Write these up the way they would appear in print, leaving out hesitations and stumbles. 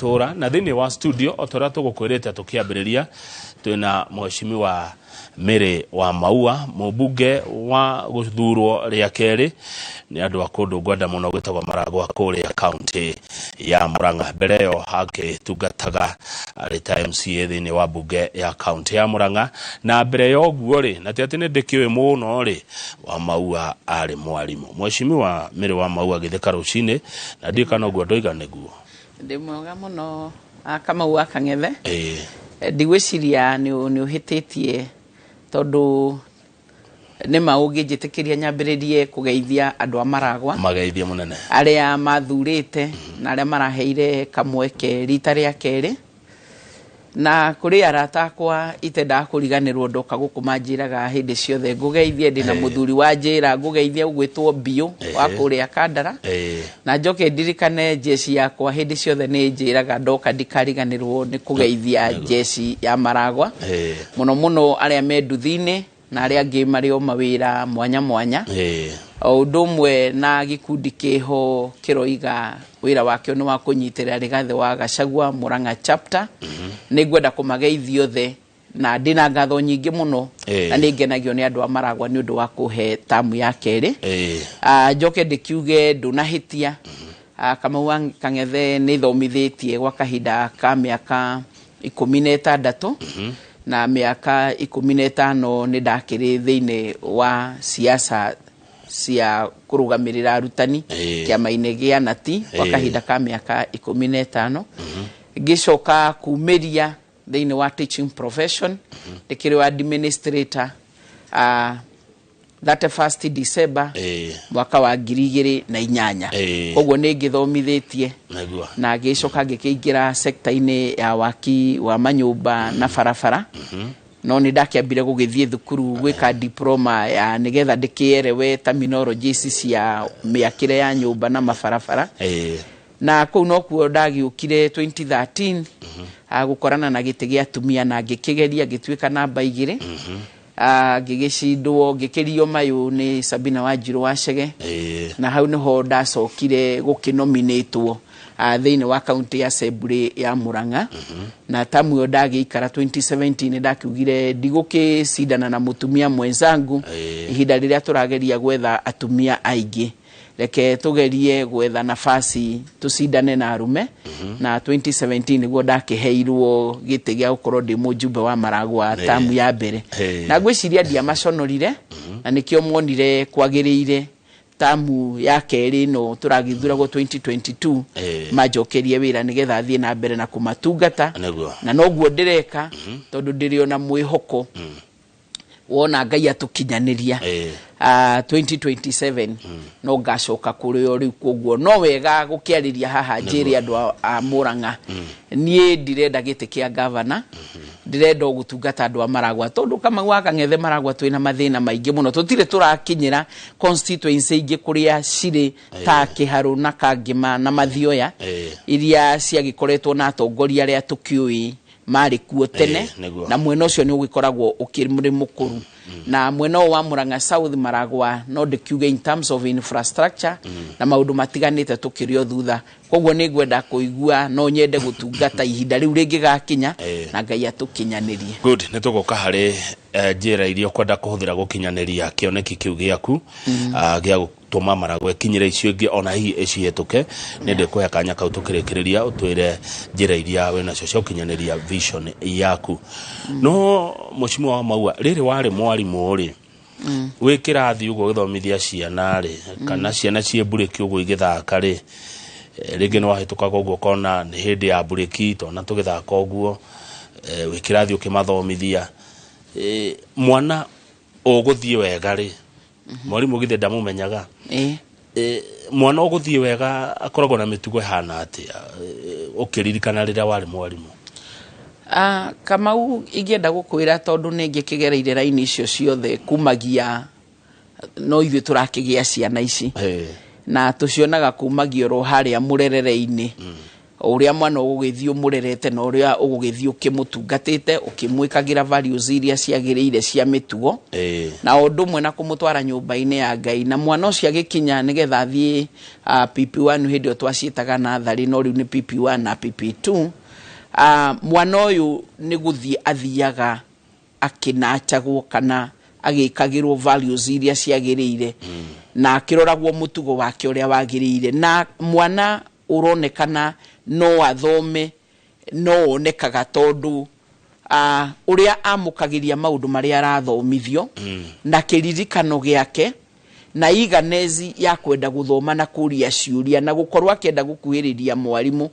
Itũũra. Na thĩinĩ wa studio, o ta ũrĩa tũgũkwĩrĩte tũkĩambĩrĩria, twĩna Mheshimiwa Mary wa Maua, mũmbunge wa gũthurwo rĩa kerĩ nĩ andũ a kũndũ ngwenda mũno gwĩtagwo Maragwa kũrĩa kaunti ya Murang'a. Mbere ĩyo agĩtungataga arĩ ta MCA thĩinĩ wa mbunge ya kaunti ya Murang'a, na mbere ya ũguo rĩ, na ti atĩ nĩ ndĩkĩũĩ mũno rĩ, wa Maua arĩ mwarimũ. Mheshimiwa Mary wa Maua, gĩthĩka rũcinĩ, na ndiũĩ kana ũguo ndoiga nĩguo. Ndĩ mwega mũno, Kamau wa Kang'ethe. Ĩĩ. Ndigwĩciria nĩ ũhĩtĩtie, tondũ nĩ ma ũngĩnjĩtĩkĩria nyambĩrĩrie kũgeithia andũ a Maragwa. Mageithie, mũnene. Arĩa mathurĩte na arĩa maraheire kamweke rita rĩa kerĩ, na kũrĩ arata akwa itendaga kũriganĩrwo ndoka gũkũ, manjĩraga hĩndĩ ciothe ngũgeithie. Ndĩna mũthuri wa njĩra ngũgeithie, ũgwĩtwo Mbiũ wa kũrĩa Kandara. Na njoke ndirikane jeshi yakwa, hĩndĩ ciothe nĩ njĩraga ndoka ndikariganĩrwo nĩ kũgeithia jeshi ya Maragwa, mũno mũno arĩa me nduthi-inĩ na arĩa angĩ marĩ o mawĩra mwanya mwanya, o ũndũ ũmwe na gĩkundi kĩho kĩroiga wĩra wakĩo nĩ wa kũnyitĩrĩra Rigathĩ wa Gachagua Murang'a chapter. Nĩ ngwenda kũmageithia othe na ndĩna ngatho nyingĩ mũno, na nĩ ngenagio nĩ andũ a Maragwa nĩ ũndũ wa kũhe tamu ya kerĩ. Njoke ndĩkiuge ndũnahĩtia, Kamau wa Kang'ethe, nĩ thomithĩtie gwa kahinda ka mĩaka 16, na mĩaka 15 nĩ ndakĩrĩ thĩinĩ wa siasa cia kũrũgamĩrĩra arutani kĩama-inĩ gĩa nati gwa kahinda ka mĩaka 15, ngĩcoka kumĩria thĩinĩ wa teaching profession, ndĩkĩrĩ wa administrator 31st December mwaka wa 2008. Koguo nĩ ngĩthomithĩtie na ngĩcoka ngĩkĩingĩra sector-inĩ ya waki wa manyũmba na barabara, no nĩ ndakĩambire gũgĩthiĩ thukuru gwĩka diploma ya nĩgetha ndĩkĩerewe terminologies cia mĩakĩre ya nyũmba na mabarabara. Na kũu nokuo ndagĩũkire 2013 gũkorana na gĩtĩ gĩa atumia, na ngĩkĩgeria, ngĩtuĩka namba 2. Ngĩgĩcindwo, ngĩkĩrio mayũ nĩ Sabina Wanjirũ wa Chege. Na hau nĩho ndacokire gũkĩnominĩtwo thĩinĩ wa kaunti ya Assembly ya Murang'a, na tamu ĩyo ndagĩikara 2017 ndakiugire ndigũkĩcindana na mũtumia mwenzangu ihinda rĩrĩa tũrageria gwetha atumia aingĩ, reke tugerie gwetha nafasi tucindane na arume. Na 2017 niguo ndakĩheirwo gĩtĩ gĩa gũkorwo ndĩ mũjumbe wa Maragwa tamu ya mbere. Na ngwĩciria ndiamaconorire, na nĩkĩo monire kwagĩrĩire tamu ya kerĩ ĩno tũragĩthuragwo 2022 manjokerie wĩra nĩgetha thiĩ na mbere na kũmatungata. Na noguo ndĩreka, tondũ ndĩrĩ ona mwĩhoko wona Ngai atũkinyanĩria 2027 no ngacoka kũrĩ o rĩu. Koguo no wega gũkĩarĩria haha njĩre andũ a Murang'a, niĩ ndirenda gĩtĩ kĩa gavana, ndĩrenda o gũtungata andũ a Maragwa, tondũ Kamau wa Kang'ethe, Maragwa twĩna mathĩna maingĩ mũno, tũtirĩ tũrakinyĩra constituency ingĩ kũrĩa cirĩ ta Kĩharũ na Kangĩma na Mathioya, iria ciagĩkoretwo na atongoria arĩa tũkĩũĩ marĩ kuo tene. Na mwena ũcio nĩ ũgĩkoragwo ũkĩrĩ mũkũru, na mwena ũyũ wa Murang'a South, Maragwa, no ndĩkiuge in terms of infrastructure na maũndũ matiganĩte tũkĩrĩ o thutha. Koguo nĩ ngwenda kũigua, no nyende gũtungata ihinda rĩu rĩngĩgakinya na Ngai atũkinyanĩrie. Good, nĩ tũgũka harĩ njĩra iria ũkwenda kũhũthĩra gũkinyanĩria kĩoneki kĩu gĩaku gĩa gũtũma Maragwa ĩkinyĩre icio ingĩ, ona hihi ĩcihĩtũke. Nĩ ndĩkũhe kanya kau tũkĩrĩkĩrĩria ũtwĩre njĩra iria wĩnacio cia gũkinyanĩria vision yaku. No Mheshimiwa wa Maua, rĩrĩ warĩ mwarimũ rĩ, wĩ kĩrathi ũguo ũgĩthomithia ciana rĩ, kana ciana ciĩ mburĩki ũguo igĩthaka rĩ, rĩngĩ nĩ wahĩtũkaga ũguo ũkona nĩ hĩndĩ ya mburĩki, twana tũgĩthaka ũguo, wĩ kĩrathi ũkĩmathomithia, mwana ũgũthiĩ wega rĩ, mwarimũ githĩ ndamũmenyaga? Mwana ũgũthiĩ wega akoragwo na mĩtugo ĩhana atĩa, ũkĩririkana rĩrĩa warĩ mwarimũ? Kamau, ingĩenda gũkwĩra, tondũ nĩ ngĩkĩgereire raini icio ciothe kumagia no ithuĩ tũrakĩgĩa ciana ici, na tũcionaga kumagia oro harĩa mũrerere-inĩ. Ũrĩa mwana ũgũgĩthiĩ ũmũrerete na ũrĩa ũgũgĩthiĩ ũkĩmũtungatĩte, ũkĩmwĩkagĩra values iria ciagĩrĩire cia mĩtugo, na o ũndũ ũmwe na kũmũtwara nyũmba-inĩ ya Ngai. Na mwana ũcio agĩkinya nĩgetha athiĩ PP1, hĩndĩ ĩyo twaciĩtaga natharĩ, no rĩu nĩ PP1 na PP2, mwana ũyũ nĩ gũthiĩ athiaga akĩnachagwo kana agĩkagĩrwo values iria ciagĩrĩire, na akĩroragwo mũtugo wake ũrĩa wagĩrĩire. Na mwana ũronekana no athome no onekaga tondũ ũrĩa amũkagĩria maũndũ marĩa arathomithio, na kĩririkano gĩake, na eagerness ya kwenda gũthoma na kũria ciũria, na gũkorwo akĩenda gũkuhĩrĩria mwarimũ,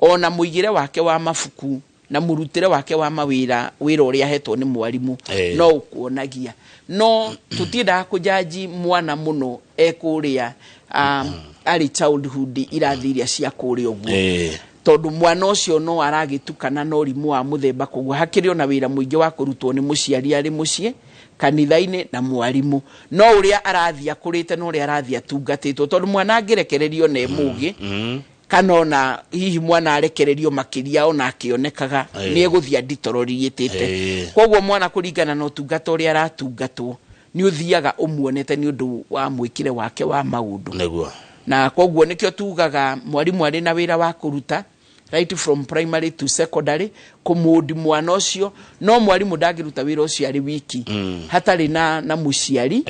ona mũigĩre wake wa mabuku na mũrutĩre wake wa mawĩra, wĩra ũrĩa ahetwo nĩ mwarimũ, no ũkuonagia. No tũtiendaga kũjaji mwana mũno ekũrĩa arĩ childhood, irathi iria cia kũrĩa ũguo, tondũ mwana ũcio no aragĩtukana na ũrimũ wa mũthemba. Koguo hakĩrĩ ona wĩra mũingĩ wa kũrutwo nĩ mũciari arĩ mũciĩ, kanitha-inĩ na mwarimũ. No ũrĩa arathiĩ akũrĩte na ũrĩa arathiĩ atungatĩtwo, tondũ mwana angĩrekererio na mũgĩ, kana ona hihi mwana arekererio makĩria ona akĩonekaga, nĩ egũthiĩ anditororiĩtĩte. Koguo mwana, kũringana na ũtungata ũrĩa aratungatwo, nĩ ũthiaga ũmuonete nĩ ũndũ wa mwĩkĩre wake wa maũndũ. Na koguo nĩkĩo tugaga mwarimũ arĩ na wĩra wa kũruta right from primary to secondary, kũmũndi mwana ũcio. No mwarimũ ndangĩruta wĩra ũcio arĩ wiki, hatarĩ na mũciari,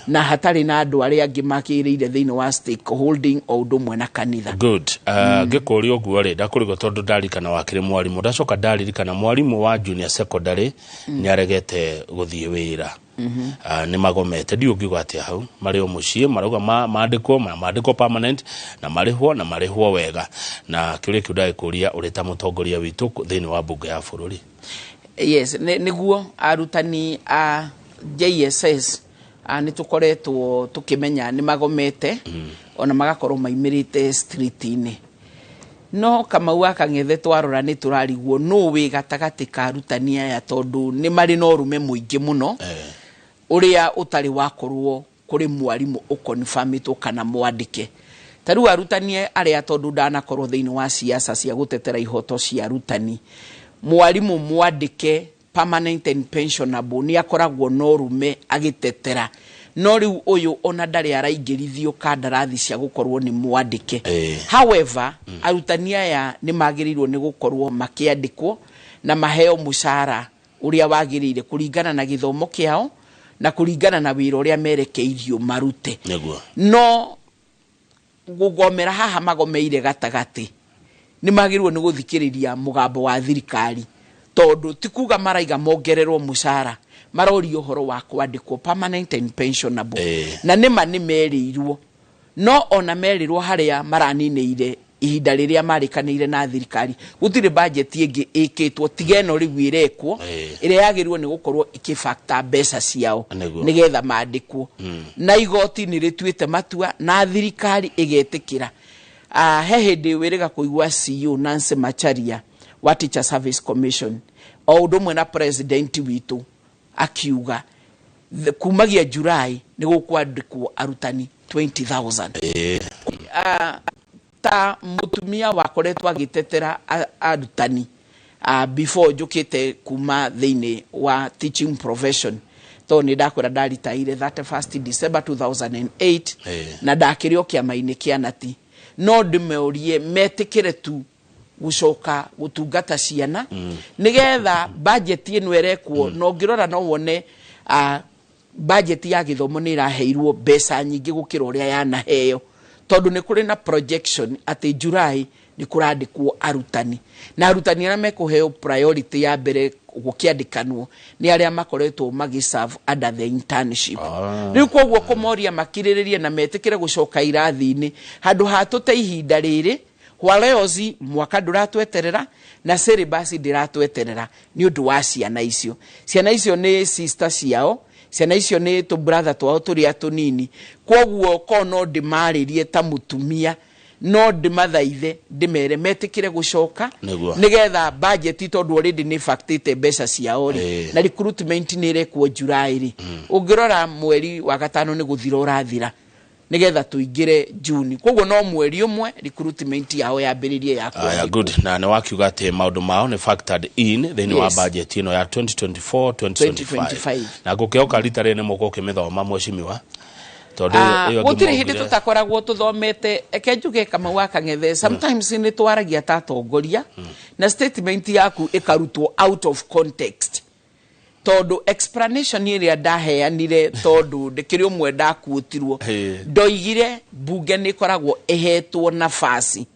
na hatarĩ na andũ arĩa angĩ makĩrĩire thĩinĩ wa stakeholding, o ũndũ ũmwe na kanitha. Good. Ngĩkũria ũguo rĩ, ndakũrigwo tondũ ndarikana wakĩrĩ mwarimũ, ndacoka ndaririkana mwarimũ wa junior secondary nĩ aregete gũthiĩ wĩra. Nĩ magomete, ndiũ ngiuga atĩa hau marĩ o mũciĩ, marauga mandĩkwo mandĩkwo permanent na marĩhwo na marĩhwo wega. Na kĩũria kĩu ndagĩkũria ũrĩ ta mũtongoria witũ thĩinĩ wa mbunge ya bũrũri. Yes, nĩguo arutani a JSS nĩ tũkoretwo tũkĩmenya nĩ magomete, ona magakorwo maimĩrĩte street-inĩ. No Kamau wa Kang'ethe, twarora nĩ tũrarigwo nũ wĩ gatagatĩ ka arutani aya, tondũ nĩ marĩ na ũrume mũingĩ mũno, ũrĩa ũtarĩ wakorwo kũrĩ mwarimũ ũkonfirmĩtwo kana mwandĩke. Ta rĩu arutani arĩa, tondũ ndanakorwo thĩinĩ wa siasa cia gũtetera ihoto cia arutani, mwarimũ mwandĩke permanent and pensionable nĩ akoragwo na ũrume agĩtetera. No rĩu ũyũ ona ndarĩ araingĩrithio kandarathi cia gũkorwo nĩ mwandĩke. However, arutani aya nĩ magĩrĩirwo nĩ gũkorwo makĩandĩkwo na maheo mũcara ũrĩa wagĩrĩire kũringana na gĩthomo kĩao na kũringana na wĩra ũrĩa merekeirio marute. No gũgomera haha magomeire gatagatĩ, nĩ magĩrĩirwo nĩ gũthikĩrĩria mũgambo wa thirikari, tondũ ti kuga maraiga mongererwo mũcara, maroria ũhoro wa kwandĩkwo permanent and pensionable. Na nĩma nĩ merĩirwo, no ona merĩrwo harĩa maraninĩire ihinda rĩrĩa marĩkanĩire na thirikari, gũtirĩ bajeti ĩngĩ ĩkĩtwo tiga ĩno rĩu ĩrekwo, ĩrĩa yagĩrĩirwo nĩ gũkorwo ĩkĩbacta mbeca ciao, nĩgetha mandĩkwo. Na igoti nĩ rĩtuĩte matua na thirikari ĩgetĩkĩra. He hĩndĩ wĩrĩga kũigua CEO Nancy Macharia wa Teacher Service Commission, o ũndũ ũmwe na president witũ, akiuga kumagia July nĩ gũkwandĩkwo arutani 20,000. Ta mũtumia wakoretwo agĩtetera arutani before njũkĩte kuma thĩinĩ wa teaching profession, tondũ nĩ ndakwĩra ndaritaire 31st December 2008, na ndakĩrĩ o kĩama-inĩ kĩa nati, no ndĩmeũrie metĩkĩre tu gũcoka gũtungata ciana, nĩgetha bajeti ĩno ĩrekwo. Na ũngĩrora no wone bajeti ya gĩthomo nĩ ĩraheirwo mbeca nyingĩ gũkĩra ũrĩa yanaheo, tondũ nĩ kũrĩ na projection atĩ July nĩ kũrandĩkwo arutani, na arutani arĩa mekũheo priority ya mbere gũkĩandĩkanwo nĩ arĩa makoretwo magĩserve under the internship. Rĩu koguo kũmoria makirĩrĩrie na metĩkĩre gũcoka irathi-inĩ handũ ha tũte ihinda rĩrĩ waleozi. Mwaka ndũratweterera na syllabus ndĩratweterera nĩ ũndũ wa ciana icio. Ciana icio nĩ sister ciao, ciana icio nĩ tũ brother twao tũrĩa tũnini. Koguo ko no ndĩmarĩrie ta mũtumia, no ndĩmathaithe, ndĩmere metĩkĩre gũcoka, nĩgetha budget, tondũ already nĩ factĩte mbeca ciao rĩ, na recruitment nĩ ĩrekwo July rĩ. Ũngĩrora mweri wa gatano nĩ gũthira ũrathira. Nigetha tuingire June. Koguo no mweri ũmwe recruitment yao yambĩrĩrie ya Aya, kwandĩkwo. Good. Na nĩ wakiuga atĩ maũndũ mao nĩ factored in thĩinĩ wa budget ĩno ya 2024 2025. 2025. Na ngũkĩhoka rita rĩrĩ nĩ mũgũkĩmĩthoma, mheshimiwa, tondũ ĩyo ĩngĩ Gũtirĩ hĩndĩ mwaugire- tũtakoragwo tũthomete. Eke njuge, Kamau wa Kang'ethe, sometimes nĩ twaragia ta atongoria na statement yaku ĩkarutwo out of context, tondũ explanation ĩrĩa ndaheanire, tondũ ndĩkĩrĩ ũmwe ndakuotirwo, ndoigire mbunge nĩ ĩkoragwo ĩhetwo nafasi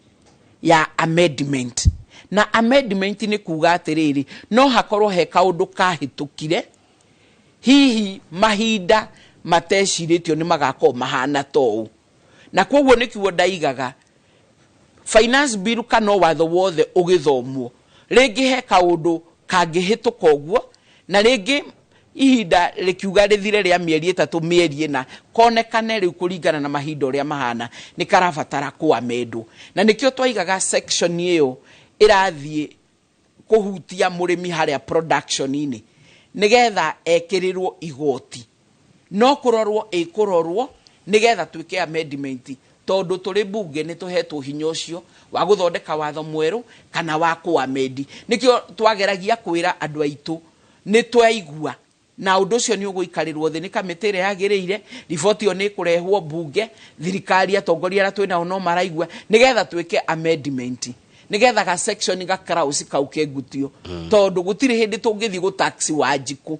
ya amendment, na amendment nĩ kuga atĩrĩrĩ, no hakorwo he kaũndũ kahĩtũkire, hihi mahinda matecirĩtio nĩ magakorwo mahana ta ũũ, na koguo nĩkĩo ndaigaga finance bill kana watho wothe ũgĩthomwo, rĩngĩ he kaũndũ kangĩhĩtũka ũguo, na rĩngĩ ihinda rĩkiuga rĩthire rĩa mĩeri 3, mĩeri 4, konekane rĩu kũringana na mahinda ũrĩa mahana nĩ karabatara kũamendwo. Na nĩkĩo twaigaga section ĩyo ĩrathiĩ kũhutia mũrĩmi harĩa production-inĩ, nĩgetha ekĩrĩrwo igoti, no kũrorwo ĩkũrorwo nĩgetha twĩke amendment, tondũ tũrĩ bunge nĩ tũhetwo hinya ũcio wa gũthondeka watho mwerũ kana wa kũamendi. Nĩkĩo twageragia kwĩra andũ aitũ nĩ twaigua na ũndũ ũcio nĩ ũgũikarĩrwo thĩ nĩ kamĩtĩ ĩrĩa yagĩrĩire. Riboti ĩyo nĩ ĩkũrehwo mbunge, thirikari, atongoria arĩa twĩ nao no maraigua, nĩgetha twĩke amendment, nĩgetha ga section ga clause kau kengutio, tondũ gũtirĩ hĩndĩ tũngĩthiĩ gũ tax Wanjikũ.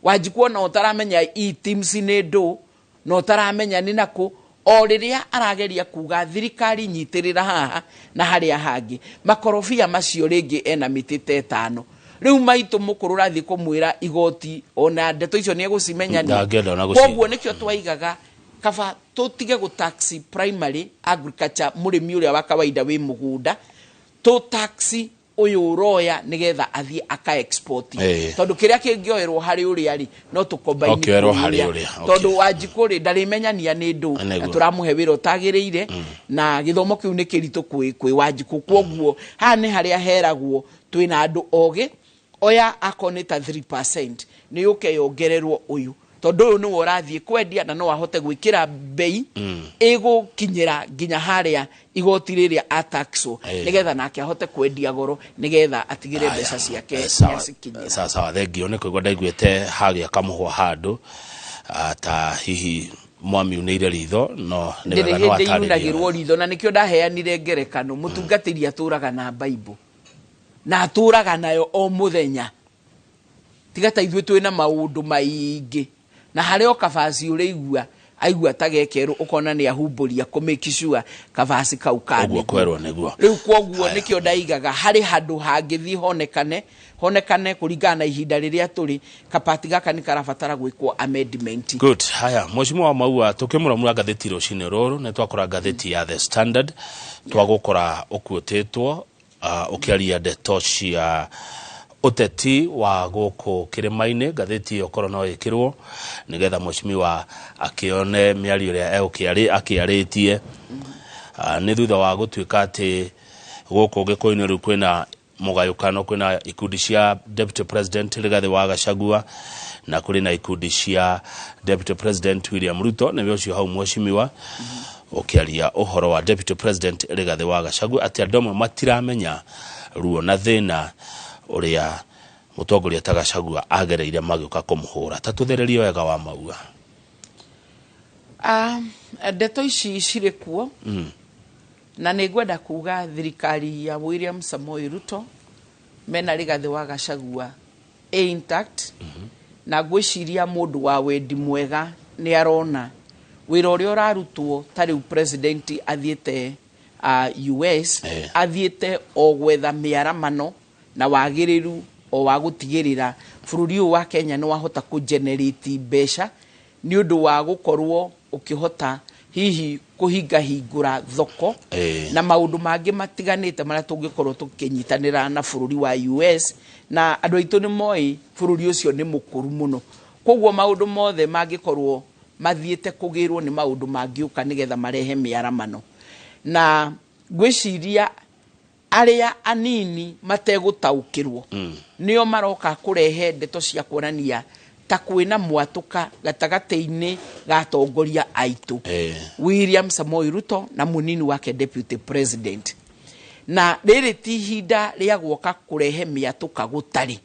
Wanjikũ ona ũtaramenya e-teams nĩ ndũ, na ũtaramenya nĩ nakũ, o rĩrĩa arageria kuga thirikari nyitĩrĩra haha na harĩa hangĩ, makorobia macio rĩngĩ ena mĩtĩ ta 5. Rĩu maitũ mũkũrũ ũrathiĩ kũmwĩra igoti, ona ndeto icio nĩ egũcimenya. Ndangĩenda ona Koguo nĩkĩo twaigaga kaba tũtige gũ tax primary agriculture, mũrĩmi ũrĩa wa kawaida wĩ mũgũnda, tũ tax ũyũ ũroya nĩgetha athiĩ aka export, tondũ kĩrĩa kĩngĩoerwo harĩ ũrĩa rĩ, no tũkombaini Okĩoerwo kũrĩ harĩ ũrĩa. ũrĩa, okay. Tondũ Wanjikũ rĩ, ndarĩmenyania nĩ ndũ, na tũramũhe wĩra ũtagĩrĩire, na gĩthomo kĩu nĩ kĩritũ kwĩ Wanjikũ. Kwoguo haha nĩ harĩa heragwo twĩna andũ ogĩ, oya akorwo nĩ ta 3% nĩ yũke yongererwo ũyũ, tondũ ũyũ nĩwe ũrathiĩ kwendia na no ahote gwĩkĩra mbei ĩgũkinyĩra nginya harĩa igoti rĩrĩa ataxwo, nĩgetha nake ahote kwendia goro, nĩgetha atigĩre mbeca ciake nĩacikinyĩra. Sawa sawa, thengio. Nĩ kũigua ndaiguĩte hagĩa kamũhwa handũ, ta hihi mwamiunĩire ritho, no nĩ Ndĩrĩ wega no hĩndĩ atarĩrie. yunagĩrwo ritho, na nĩkĩo ndaheanire ngerekano. Mũtungatĩri atũraga na Bible na atũraga nayo o mũthenya, tiga ta ithuĩ twĩna maũndũ maingĩ, na harĩa o kabaci ũrĩigua aigua ta gekerwo, ũkona nĩ ahumbũria kũ make sure kabaci kau ka Ũguo kwerwo nĩguo. Rĩu kwoguo nĩkĩo ndaigaga harĩ handũ hangĩthiĩ honekane honekane kũringana na ihinda rĩrĩa tũrĩ, kapati gaka nĩ karabatara gwĩkwo amendment. Good. Haya, mheshimiwa wa Maua, tukĩmũramura ngathĩti rũcinĩ rũrũ, nĩ twakora ngathĩti ya The Standard, twagũkora ũkuĩtĩtwo ũkĩaria ndeto cia ũteti wa gũkũ kĩrĩma-inĩ. Ngathĩti ĩyo korwo no ĩkĩrwo nĩgetha mheshimiwa akĩone mĩario ĩrĩa akĩarĩtie. Nĩ thutha wa gũtuĩka atĩ gũkũ Gĩkũyũ-inĩ rĩu kwĩna mũgayũkano, kwĩna ikundi cia Deputy President Rigathĩ wa Gachagua na kũrĩ na ikundi cia Deputy President William Ruto. Nĩwe ũcio hau mheshimiwa ũkĩaria ũhoro wa Deputy President Rigathĩ wa Gachagua, atĩ andũ amwe matiramenya ruo na thĩna ũrĩa mũtongoria ta Gachagua agereire magĩũka kũmũhũra. Ta tũthererie wega wa Maua. Ndeto ici cirĩ kuo, na nĩ ngwenda kuga thirikari ya William Samoei Ruto mena Rigathĩ wa Gachagua ĩ intact, na ngwĩciria mũndũ wa wendi mwega nĩ arona wĩra ũrĩa ũrarutwo. Ta rĩu president athiĩte US, athiĩte o gwetha mĩaramano na wagĩrĩru o wa gũtigĩrĩra bũrũri ũyũ wa Kenya nĩ wahota kũ generate mbeca, nĩ ũndũ wa gũkorwo ũkĩhota hihi kũhingahingũra thoko na maũndũ mangĩ matiganĩte marĩa tũngĩkorwo tũkĩnyitanĩra na bũrũri wa US. Na andũ aitũ nĩ moĩ bũrũri ũcio nĩ mũkũru mũno, koguo maũndũ mothe mangĩkorwo mathiĩte kũgĩrwo nĩ maũndũ mangĩũka nĩgetha marehe mĩaramano. Na ngwĩciria arĩa anini mategũtaũkĩrwo nĩo maroka kũrehe ndeto cia kuonania Ta kwĩna mwatũka gatagatĩ-inĩ ga atongoria aitũ, William Samoei Ruto na mũnini wake deputy president. Na rĩrĩ ti ihinda rĩa guoka kũrehe mĩatũka gũtarĩ,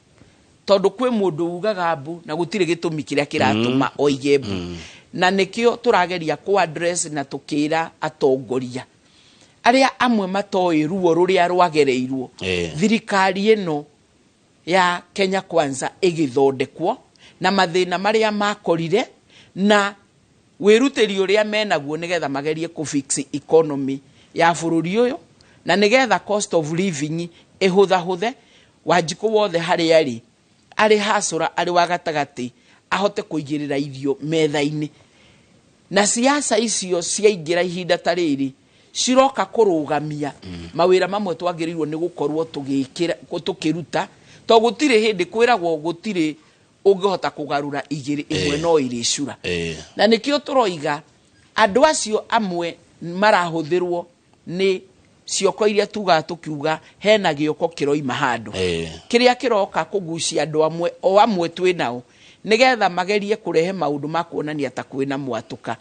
tondũ kwĩ mũndũ ugaga mbu na gũtirĩ gĩtũmi kĩrĩa kĩratũma oige mbu. Na nĩkĩo tũrageria kũ address na tũkĩra atongoria arĩa amwe matoĩ ruo rũrĩa rwagereirwo thirikari ĩno ya Kenya Kwanza ĩgĩthondekwo, na mathĩna marĩa makorire na wĩrutĩri ũrĩa menaguo nĩgetha magerie kũ fix economy ya bũrũri ũyũ, na nĩgetha cost of living ĩhũthahũthe. Wanjikũ wothe harĩa arĩ, arĩ hacũra, arĩ wa gatagatĩ, ahote kũigĩrĩra irio metha-inĩ. Na siasa icio ciaingĩra ihinda ta rĩrĩ, ciroka kũrũgamia mawĩra mamwe twagĩrĩirwo nĩ gũkorwo tũgĩkĩra tũkĩruta, to gũtirĩ hĩndĩ kwĩragwo gũtirĩ ũngĩhota kũgarũra igĩrĩ ĩmwe no ĩrĩcura. Na nĩkĩo tũroiga andũ acio amwe marahũthĩrwo nĩ cioko iria tugaga, tũkiuga hena gĩoko kĩroima handũ kĩrĩa kĩroka kũgucia andũ amwe o amwe twĩ nao, nĩgetha magerie kũrehe maũndũ ma kuonania ta kwĩna mwatũka.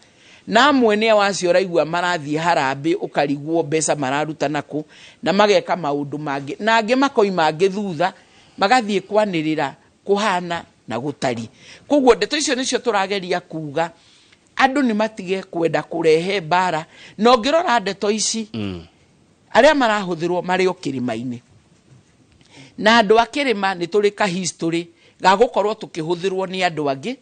Na amwe nĩ ao acio ũraigua marathiĩ harambĩ, ũkarigwo mbeca mararuta nakũ, na mageka maũndũ mangĩ, na angĩ makoima angĩ thutha magathiĩ kwanĩrĩra kũhana na gũtari. Koguo ndeto icio nĩcio tũrageria kuga andũ nĩ matige kwenda kũrehe mbara. Na ũngĩrora ndeto ici, arĩa marahũthĩrwo marĩ o kĩrĩma-inĩ, na andũ a kĩrĩma nĩ tũrĩ ka history ga gũkorwo tũkĩhũthĩrwo nĩ andũ angĩ,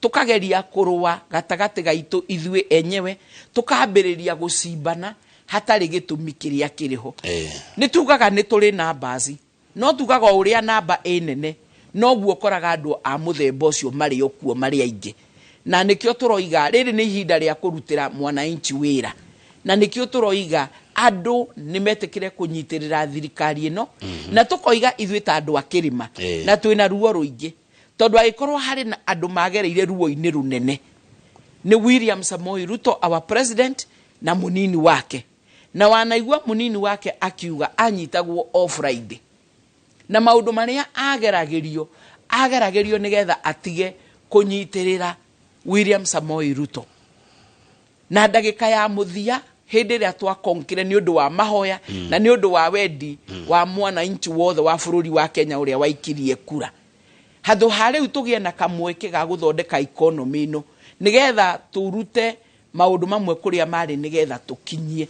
tũkageria kũrũa gatagatĩ gaitũ ithuĩ enyewe, tũkambĩrĩria gũcimbana hatarĩ gĩtũmi kĩrĩa kĩrĩ ho. Nĩ tugaga nĩ tũrĩ numbers, no tugaga o ũrĩa namba ĩ nene noguo ũkoraga andũ a mũthemba ũcio marĩ o kuo marĩ aingĩ. Na nĩkĩo tũroiga rĩrĩ nĩ ihinda rĩa kũrutĩra mwananchi wĩra, na nĩkĩo tũroiga andũ nĩ metĩkĩre kũnyitĩrĩra thirikari ĩno. Na tũkoiga ithuĩ ta andũ a kĩrĩma na twĩna ruo rũingĩ, tondũ angĩkorwo harĩ na andũ magereire ruo-inĩ rũnene nĩ William Samoei Ruto, our president, na mũnini wake. Na wanaigua mũnini wake akiuga anyitagwo o Friday, na maũndũ marĩa ageragĩrio ageragĩrio nĩgetha atige kũnyitĩrĩra William Samoei Ruto. Na ndagĩka ya mũthia, hĩndĩ ĩrĩa twakonkire nĩ ũndũ wa mahoya na nĩ ũndũ wa wendi wa mwananchi wothe wa bũrũri wa Kenya ũrĩa waikirie kura, handũ ha rĩu tũgĩe na kamweke ga gũthondeka economy ĩno nĩgetha tũrute maũndũ mamwe kũrĩa marĩ nĩgetha tũkinyie,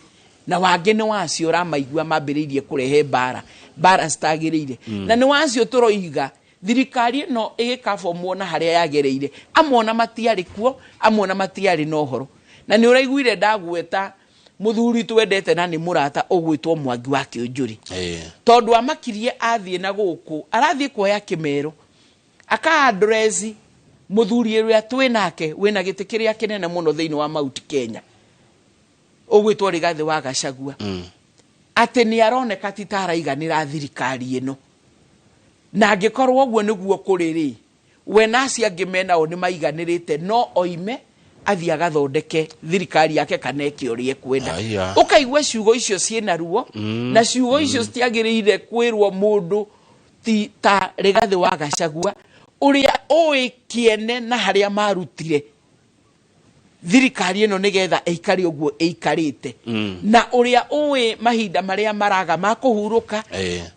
na wangĩ nĩ wacio ũramaigua mambĩrĩirie kũrehe mbara, mbara citagĩrĩire. Na nĩ wacio tũroiga thirikari ĩno ĩgĩkabomwo na harĩa yagereire, amwe ona matiarĩ kuo, amwe ona matiarĩ na ũhoro. Na nĩ ũraiguire ndagweta mũthuri twendete na nĩ mũrata ũgwĩtwo Mwangi wa Kĩũnjũri, tondũ amakirie athiĩ na gũkũ arathiĩ kuoya kĩmero aka address mũthuri ũrĩa twĩ nake wĩna gĩtĩ kĩrĩa kĩnene mũno thĩinĩ wa Mount Kenya ũgwĩtwo Rigathĩ wa Gachagua, atĩ nĩ aroneka ti ta araiganĩra thirikari ĩno. Na angĩkorwo ũguo nĩguo kũrĩ rĩ, we na acio angĩ menao nĩ maiganĩrĩte, no oime athiĩ agathondeke thirikari yake kana eke ũrĩa ekwenda. Aya. Ũkaigua ciugo icio ciĩna ruo, na ciugo icio citiagĩrĩire kwĩrwo mũndũ ti ta Rigathĩ wa Gachagua, ũrĩa ũĩ kĩene na harĩa marutire thirikari ĩno nĩgetha ĩikare ũguo ĩikarĩte, na ũrĩa ũĩ mahinda marĩa maraga ma kũhurũka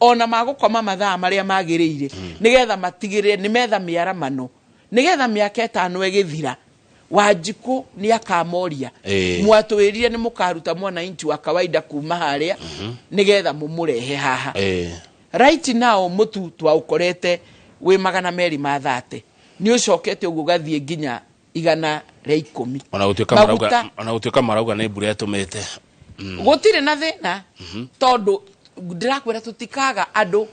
ona ma gũkoma mathaa marĩa magĩrĩire, nĩgetha matigĩrĩre nĩ metha mĩaramano, nĩgetha mĩaka 5 ĩgĩthira Wanjikũ nĩ akamoria, mwatwĩrire nĩ mũkaruta mwananchi wa kawaida kuma harĩa nĩgetha mũmũrehe haha. Right now mũtu twaũkorete wĩ 230, nĩ ũcokete ũguo ũgathiĩ nginya 110. Ona gũtuĩka Maguta. marauga, ona gũtuĩka marauga nĩ mbura ĩtũmĩte. Gũtirĩ na thĩna, tondũ ndĩrakwĩra tũtikaga andũ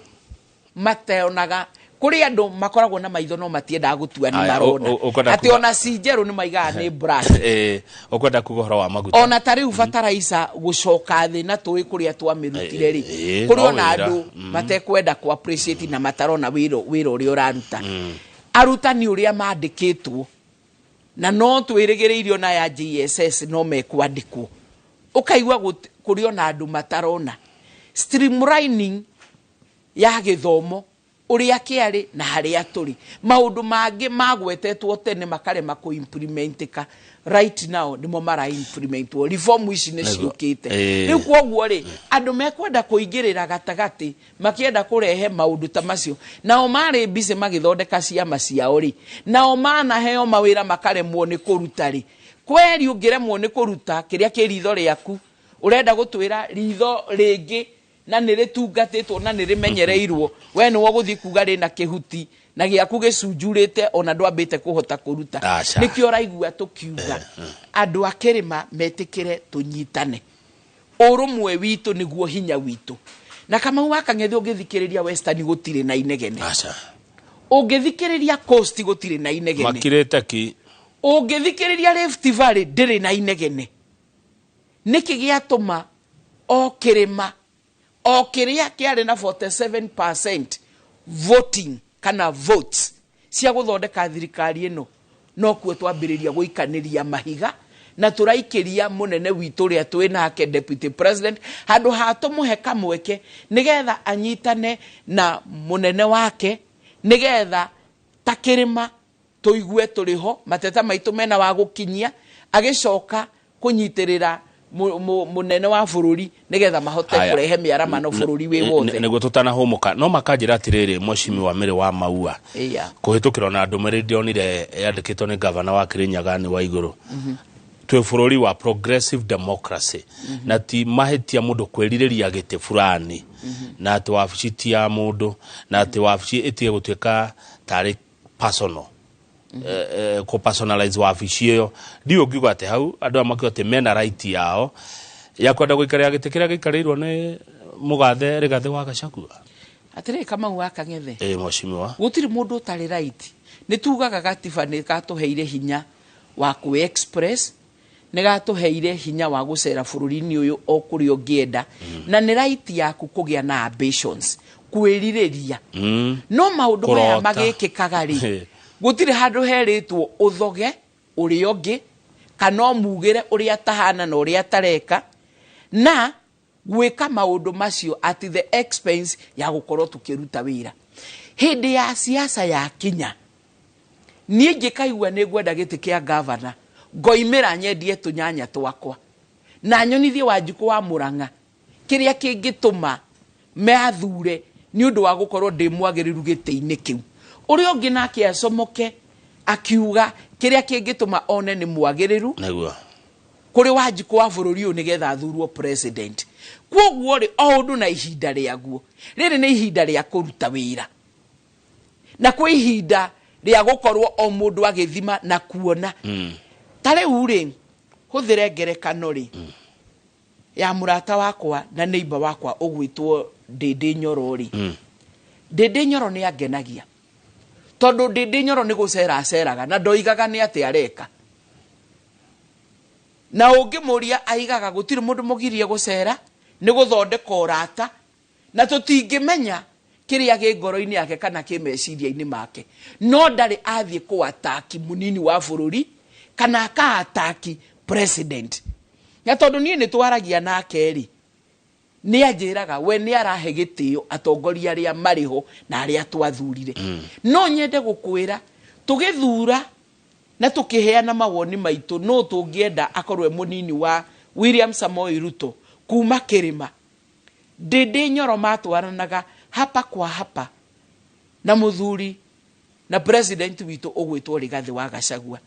mateonaga. Kũrĩ andũ makoragwo na maitho no matiendaga gũtua nĩ Aya, marona ũkwenda atĩ ona ci njerũ nĩ maigaga nĩ black. Ũkwenda kuga ũhoro wa maguta? Ona ta rĩu bataraica gũcoka thĩ na tũĩ kũrĩa twamĩrutire rĩ, kũrĩ no ona wĩra. andũ matekwenda ku appreciate na matarona wĩra wĩra ũrĩa ũraruta arutani ũrĩa mandĩkĩtwo, na no twĩrĩgĩrĩire ona ya JSS no mekwandĩkwo. Ũkaigua kũrĩ ona andũ matarona streamlining ya gĩthomo. Ũrĩa kĩarĩ na harĩa tũrĩ, maũndũ mangĩ magwetetwo tene makarema kũ-implementika, right now nĩmo mara-implementwo. Reform ici nĩ ciũkĩte. Rĩu kwoguo rĩ, andũ mekwenda kũingĩrĩra gatagatĩ makĩenda kũrehe maũndũ ta macio, nao marĩ busy magĩthondeka ciama ciao rĩ, nao manaheo mawĩra makaremwo nĩ kũruta rĩ, kweri ũngĩremwo nĩ kũruta kĩrĩa kĩ ritho rĩaku, ũrenda gũtwĩra ritho rĩngĩ na nĩ rĩtungatĩtwo na nĩ rĩmenyereirwo, we nĩwe ũgũthiĩ kuga rĩna kĩhuti na gĩaku gĩcunjurĩte ona ndwambĩte kũhota kũruta. Aca. Nĩkĩo ũraigua tũkiuga andũ a kĩrĩma metĩkĩre tũnyitane, ũrũmwe witũ nĩguo hinya witũ. Na Kamau wa Kang'ethe, ũngĩthikĩrĩria Western gũtirĩ na inegene. Aca. Ũngĩthikĩrĩria Coast gũtirĩ na inegene. Makirĩte ki. Ũngĩthikĩrĩria Rift Valley ndĩrĩ na inegene. Nĩkĩ gĩatũma o kĩrĩma o kĩrĩa kĩarĩ na 47% voting kana votes cia gũthondeka thirikari ĩno, nokuo twambĩrĩria gũikanĩria mahiga na tũraikĩria mũnene witũ ũrĩa twĩ nake, deputy president, handũ ha tũmũhe kamweke nĩgetha anyitane na mũnene wake, nĩgetha ta kĩrĩma tũigue tũrĩ ho, mateta maitũ mena wa gũkinyia, agĩcoka kũnyitĩrĩra mũnene wa bũrũri nĩgetha mahote Haya. kũrehe mĩaramano bũrũri wĩ wothe. Nĩguo tũtanahũmũka, no makanjĩra atĩrĩrĩ, mwecimi wa mĩrĩ wa maua, kũhĩtũkĩra na ndũmĩrĩri ndĩronire yandĩkĩtwo nĩ gavana wa Kĩrĩnyaga nĩ wa igũrũ, twĩ bũrũri wa progressive democracy na ti mahĩtia mũndũ kwĩrirĩria gĩtĩ fulani, na atĩ wabici ti ya mũndũ, na atĩ wabici ĩtige gũtuĩka tarĩ personal, kũ personalize wabici ĩyo. Ndiũ ngiuga atĩ hau andũ aya makiuga atĩ mena right yao ya kwenda gũikarĩra gĩtĩ kĩrĩa gĩikarĩirwo nĩ mũgathe Rigathĩ wa Gachagua. Atĩrĩrĩ, Kamau wa Kang'ethe, Ĩ, mheshimiwa. Gũtirĩ mũndũ ũtarĩ right. Nĩ tugaga gatiba nĩ gatũheire hinya wa kwĩ express, nĩ gatũheire hinya wa gũcera bũrũri-inĩ ũyũ o kũrĩa ũngĩenda, na nĩ right yaku kũgĩa na ambitions, kwĩrirĩria. No maũndũ maya Kũrota. magĩkĩkaga rĩ, gũtirĩ handũ herĩtwo ũthoge ũrĩa ũngĩ kana ũmugĩre ũrĩa atahana na ũrĩa atareka, na gwĩka maũndũ macio at the expense ya gũkorwo tũkĩruta wĩra. Hĩndĩ ya siasa ya kinya, niĩ ingĩkaigua nĩ ngwenda gĩtĩ kĩa gavana, ngoimĩra nyendie tũnyanya twakwa na nyonithie Wanjikũ wa Mũrang'a kĩrĩa kĩngĩtũma meathure nĩ ũndũ wa gũkorwo ndĩ mwagĩrĩru gĩtĩ-inĩ kĩu. Ũrĩa ũngĩ nake acomoke akiuga kĩrĩa kĩngĩtũma one nĩ mwagĩrĩru kũrĩ Wanjikũ wa bũrũri ũyũ nĩgetha athurwo president. Kwoguo rĩ, o ũndũ na ihinda rĩaguo. Rĩrĩ nĩ ihinda rĩa kũruta wĩra na kwĩ ihinda rĩa gũkorwo o mũndũ agĩthima na kuona. Ta rĩu rĩ, hũthĩre ngerekano rĩ ya mũrata wakwa na neighbor wakwa ũgwĩtwo Ndĩndĩ Nyoro rĩ. Ndĩndĩ Nyoro nĩ angenagia tondũ Ndĩndĩ Nyoro nĩ gũcera aceraga na ndoigaga nĩ atĩ areka, na ũngĩmũria aigaga gũtirĩ mũndũ mũgirie gũcera, nĩ gũthondeka ũrata, na tũtingĩmenya kĩrĩa kĩ ngoro-inĩ yake kana kĩ meciria-inĩ make, no ndarĩ athiĩ kũ-ataki mũnini wa bũrũri kana aka-ataki president. Na tondũ niĩ nĩ twaragia nake rĩ, nĩ anjĩraga we nĩ arahe gĩtĩo atongoria arĩa marĩ ho na arĩa twathurire. No nyende gũkwĩra, tũgĩthura na tũkĩheana mawoni maitũ no tũngĩenda akorwo e mũnini wa William Samoei Ruto kuma kĩrĩma, Ndĩndĩ Nyoro matwaranaga hapa kwa hapa na mũthuri na president witũ ũgwĩtwo Rigathĩ wa Gachagua.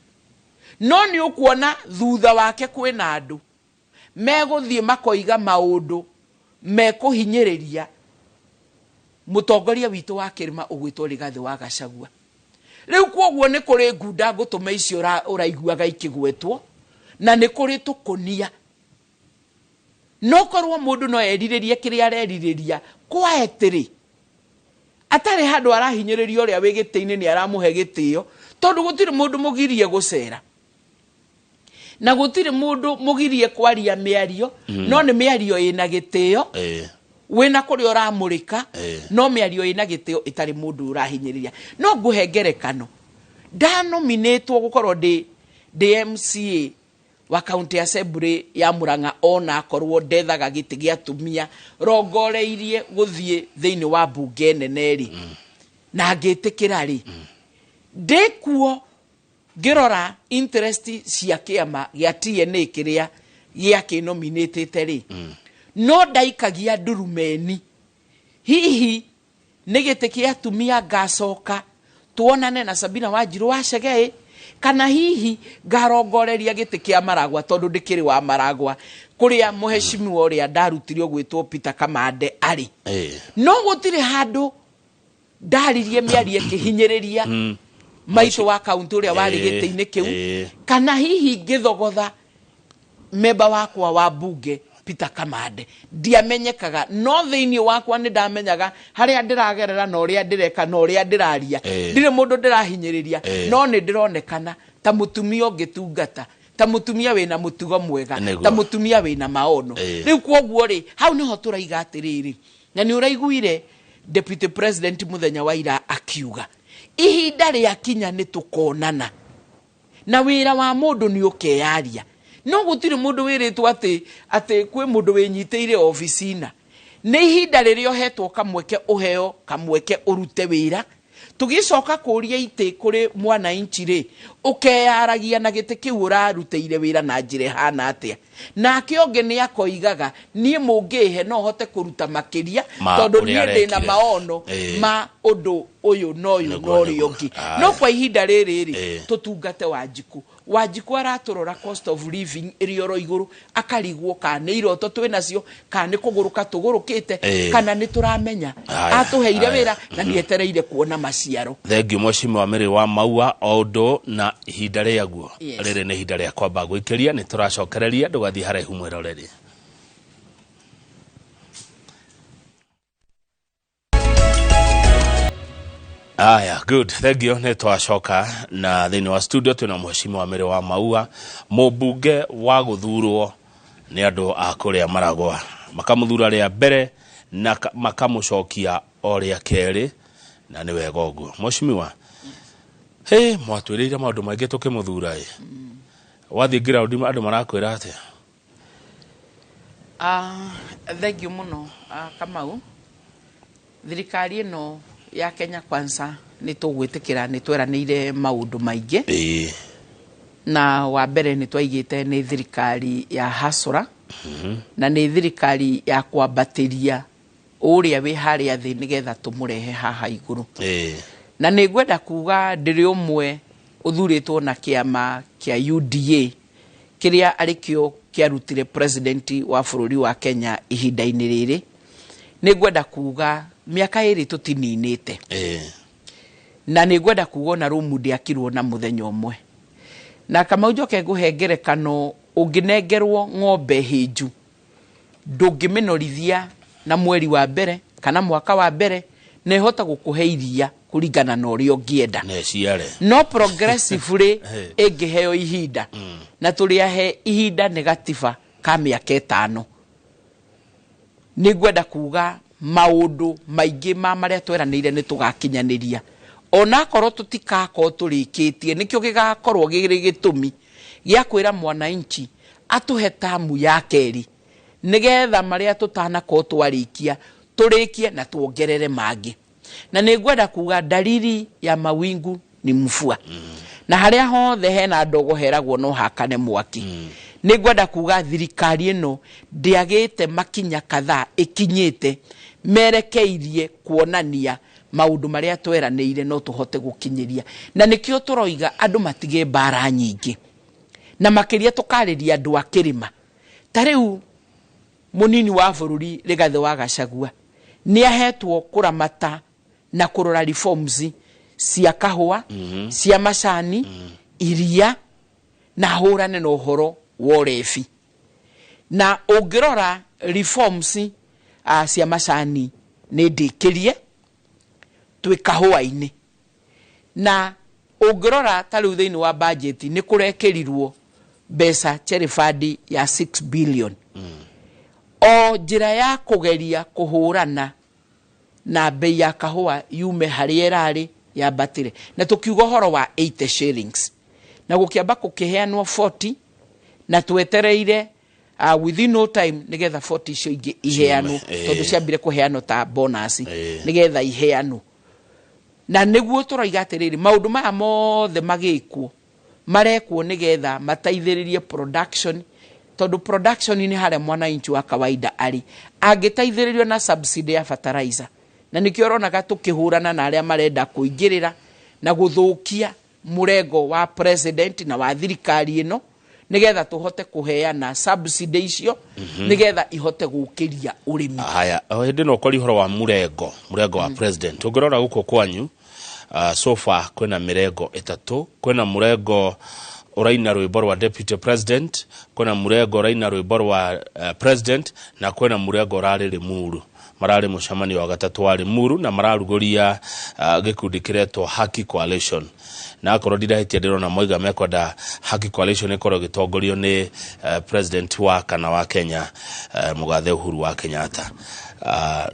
No nĩ ũkuona thutha wake kwĩna andũ megũthiĩ makoiga maũndũ mekũhinyĩrĩria mũtongoria witũ wa kĩrĩma ũgwĩtwo Rigathĩ wa Gachagua. Rĩu kwoguo nĩ kũrĩ ngunda ngũtũme icio ũraiguaga ikĩgwetwo, na nĩ kũrĩ tũkũnia. No korwo mũndũ no erirĩrie kĩrĩa arerirĩria quietly, atarĩ handũ arahinyĩrĩria ũrĩa wĩ gĩtĩ-inĩ, nĩ aramũhe gĩtĩo, tondũ gũtirĩ mũndũ mũgirie gũcera na gũtirĩ mũndũ mũgirie kwaria mĩario, no nĩ mĩario ĩna gĩtĩo, wĩna kũrĩa ũramũrĩka, no mĩario ĩna gĩtĩo ĩtarĩ mũndũ ũrahinyĩrĩria. No ngũhe ngerekano, ndanominĩtwo gũkorwo ndĩ MCA wa county assembly ya Murang'a, ona akorwo ndethaga gĩtĩ gĩa atumia rongoreirie gũthiĩ thĩinĩ wa mbunge nene rĩ. Na ngĩtĩkĩra rĩ, ndĩkuo ngĩrora interest cia kĩama gĩa TNA kĩrĩa gĩakĩnominĩtĩte rĩ, no ndaikagia ndurumeni hihi nĩ gĩtĩ kĩa atumia ngacoka tuonane na Sabina Wanjirũ wa Chegei, kana hihi ngarongoreria gĩtĩ kĩa Maragwa, tondũ ndĩkĩrĩ wa Maragwa kũrĩa mũheshimiwa ũrĩa ndarutire ũgwĩtwo Peter Kamande arĩ. No gũtirĩ handũ ndaririe mĩario ĩkĩhinyĩrĩria maitũ wa kaunti ũrĩa warĩ gĩtĩ-inĩ kĩu, kana hihi ngĩthogotha memba wakwa wa bunge Peter Kamande. Ndiamenyekaga, no thĩinĩ wakwa nĩ ndamenyaga harĩa ndĩragerera na ũrĩa ndĩreka na ũrĩa ndĩraria. Ndirĩ mũndũ ndĩrahinyĩrĩria, no nĩ ndĩronekana ta mũtumia ũngĩtungata, ta mũtumia wĩna mũtugo mwega, ta mũtumia wĩna maono. Rĩu kwoguo rĩ, hau nĩho tũraiga atĩrĩrĩ, na nĩ ũraiguire deputy president mũthenya wa ira akiuga ihinda rĩakinya nĩ tũkonana, na wĩra wa mũndũ nĩ ũkeyaria. No gũtirĩ mũndũ wĩrĩtwo atĩ kwĩ mũndũ wĩnyitĩire oficina. Nĩ ihinda rĩrĩa ũhetwo kamweke, ũheo kamweke ũrute wĩra. Tũgĩcoka kũria itĩ kũrĩ mwananchi rĩ, ũkeyaragia na gĩtĩ kĩu ũrarutĩire wĩra na njĩra ĩhana atĩa. Nake ũngĩ nĩ akoigaga niĩ mũngĩhe no hote kũruta makĩria, tondũ niĩ ndĩna maono ma ũndũ ũyũ na ũyũ na ũrĩa ũngĩ. No kwa ihinda rĩrĩ rĩ, tũtungate Wanjikũ. Wanjikũ aratũrora cost of living ĩrĩ oro igũrũ, akarigwo kana nĩ iroto twĩ nacio, kana nĩ kũgũrũka tũgũrũkĩte, kana nĩ tũramenya. Atũheire wĩra na nĩ etereire kuona maciaro. Thengiũ mheshimiwa Mary wa Maua, o ũndũ na ihinda rĩaguo. Rĩrĩ nĩ ihinda rĩa kwamba gwĩkĩria, nĩ tũracokereria, ndũgathiĩ haraihu mwĩroreri. Aya, good. Thank you. Nĩ twacoka na thĩinĩ wa studio twĩna mheshimiwa Mary wa Maua, mũmbunge wa gũthurwo nĩ andũ a kũrĩa Maragwa. Makamũthura rĩa mbere na makamũcokia o rĩa kerĩ, na nĩ wega ũguo. Mheshimiwa, hey, mwatwĩrĩire maũndũ maingĩ tũkĩmũthura ĩ. Wathiĩ ground andũ marakwĩra atĩa? Thank you mũno, Kamau. Thirikari ĩno ya Kenya Kwanza nĩ tũgwĩtĩkĩra nĩ tweranĩire maũndũ maingĩ. Na wa mbere nĩ twaigĩte nĩ thirikari ya hasora, na nĩ thirikari ya kwambatĩria ũrĩa wĩ harĩa thĩ nĩgetha tũmũrehe haha igũrũ. Na nĩ ngwenda kuga ndĩrĩ ũmwe ũthurĩtwo na kĩama kĩa UDA kĩrĩa arĩkĩo kĩarutire president wa bũrũri wa Kenya ihinda-inĩ rĩrĩ. Nĩ ngwenda kuga mĩaka ĩrĩ tũtininĩte. Na nĩ ngwenda kuga ona rumu ndĩakirwo na mũthenya ũmwe. Na Kamau njoke ngũhe ngerekano, ũngĩnengerwo ng'ombe hĩnju ndũngĩmĩnorithia na mweri wa mbere kana mwaka wa mbere, na ĩhota gũkũhe iria kũringana na ũrĩa ũngĩenda. No progressive rĩ, ĩngĩheo ihinda, na tũrĩahe ihinda nĩ gatiba ka mĩaka 5. Nĩ ngwenda kuga maũndũ maingĩ ma marĩa tweranĩire nĩ tũgakinyanĩria, onakorwo tũtikakorwo tũrĩkĩtie. Nĩkĩo gĩgakorwo gĩrĩ gĩtũmi gĩa kwĩra mwananchi atũhe tamu ya kerĩ, nĩgetha marĩa tũtanakorwo twarĩkia tũrĩkie na tuongerere mangĩ. Na nĩ ngwenda kuga dalili ya mawingu ni mvua. Na harĩa hothe hena ndogo heragwo no hakane mwaki. Nĩ ngwenda kuga thirikari ĩno ndĩagĩte makinya kadhaa ĩkinyĩte merekeirie kuonania maũndũ marĩa tweranĩire no tũhote gũkinyĩria. Na nĩkĩo tũroiga andũ matige mbara nyingĩ, na makĩria tũkarĩria andũ a kĩrĩma. Ta rĩu mũnini wa bũrũri Rigathĩ wa Gachagua nĩ ahetwo kũramata na kũrora reforms cia kahũa, cia macani, iria, na hũrane na ũhoro wa ũrebi. Na ũngĩrora reforms cia macani nĩ ndĩkĩrie twĩ kahũa-inĩ. Na ũngĩrora ta rĩu thĩinĩ wa budget nĩ kũrekĩrirwo mbeca cherry fund ya 6 billion. O njĩra ya kũgeria kũhũrana na bei ya kahũa yume harĩa ĩrarĩ yambatĩre. Na tũkiuga ũhoro wa 80 shillings, na gũkĩamba gũkĩheanwo 40, na twetereire within no time nĩgetha 40 icio ingĩ iheanwo, tondũ ciambire kũheanwo ta bonus, nĩgetha iheanwo. Na nĩguo tũroiga atĩrĩrĩ, maũndũ maya mothe magĩkwo marekwo nĩgetha mateithĩrĩrie production, tondũ production nĩ harĩa mwananchi wa kawaida arĩ angĩteithĩrĩrio na subsidy ya fertilizer. Na nĩkĩo ũronaga tũkĩhũrana na arĩa marenda kũingĩrĩra na gũthũkia mũrengo wa president na wa thirikari ĩno, nĩgetha tũhote kũheana subsidy icio, nĩgetha ihote gũkĩria ũrĩmi. Haya, o hĩndĩ no ũkori ũhoro wa mũrengo wa president, ũngĩrora gũkũ kwanyu, so far kwĩna mĩrengo 3. Kwĩna mũrengo ũraina rwĩmbo rwa deputy president, kwĩna mũrengo ũraina rwĩmbo rwa president, na kwĩna mũrengo ũrarĩ Limuru. Mararĩ mũcemanio wa gatatũ wa Limuru na mararugũria gĩkundi kĩretwo Haki Coalition. Na akorwo ndirahĩtia, ndĩrona moiga mekwenda Haki Coalition ĩkorwo ĩgĩtongorio nĩ president wa kana wa Kenya, mũgathe Uhuru wa Kenyatta.